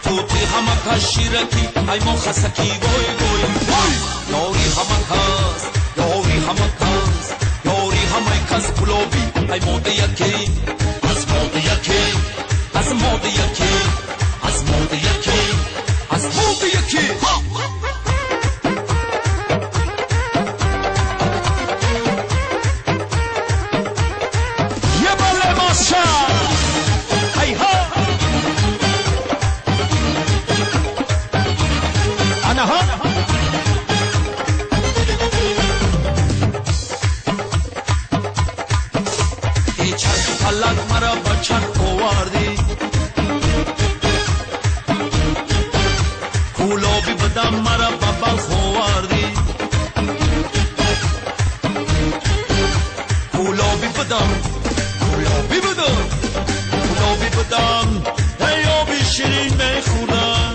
Тути ҳама кас шираки, ай мо хасаки, вой вой вой. Ёри ҳама кас, ёри ҳама кас, ёри ҳамаи кас кулоби, ай мода яке, аз мода яке, аз мода яке, аз мода яке, аз мода яке. Фалак мара ба чарх овардӣ, кӯлоби бадам мара ба Балх овардӣ, кӯлоби бадам, кӯлоби бадам, кӯлоби бадам, эй оби ширин мехӯрдам.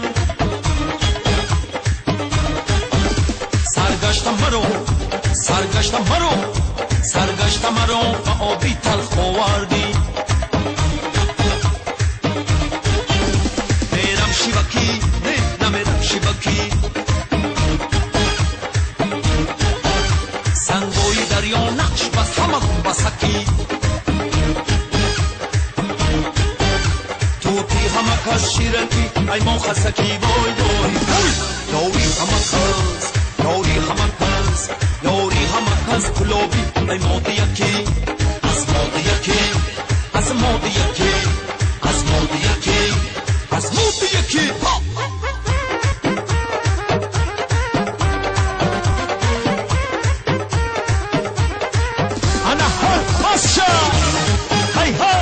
Саргаштам маро, саргаштам маро, саргашта маро ба оби талх овардӣ. Мерам шивакӣ, не намерам шивакӣ, сангои дарё нақш бас ҳама басакӣ. Тути ҳама кас ширакӣ, ай мо хасакӣ, вой вой вой. Ёри ҳама кас, ёри ҳама кас, ёри ҳама кас кулоби, ай мода яке, аз мода яке, аз мода яке, аз мода яке, аз мода яке. Ана ҳа масша ҳай ҳа.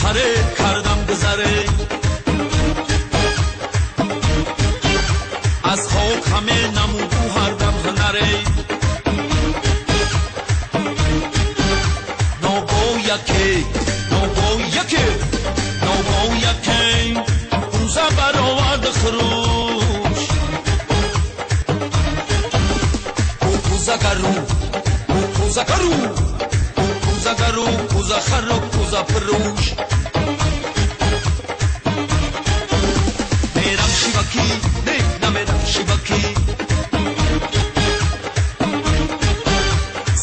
Паре кардам гузаре, аз хок ҳаме намуду ҳардам ҳунаре. Ногоҳ яке, ногоҳ яке, ногоҳ яке, кӯза баровард хурӯш. Ӯ кӯзагару, ӯ кӯзагару, ӯ кӯзагару, кӯзахару, кӯзафурӯш. Мерам шивакӣ, не намерам шивакӣ,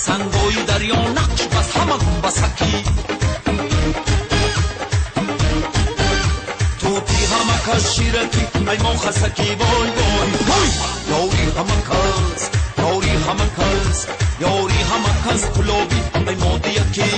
сангои дарё нақш бас ҳама басакӣ. Тути ҳама кас ширакӣ, ай мо хасакӣ, вой вой вой. Ёри ҳама кас, ёри ҳама кас, ёри ҳама кас кулоби, ай мода яке.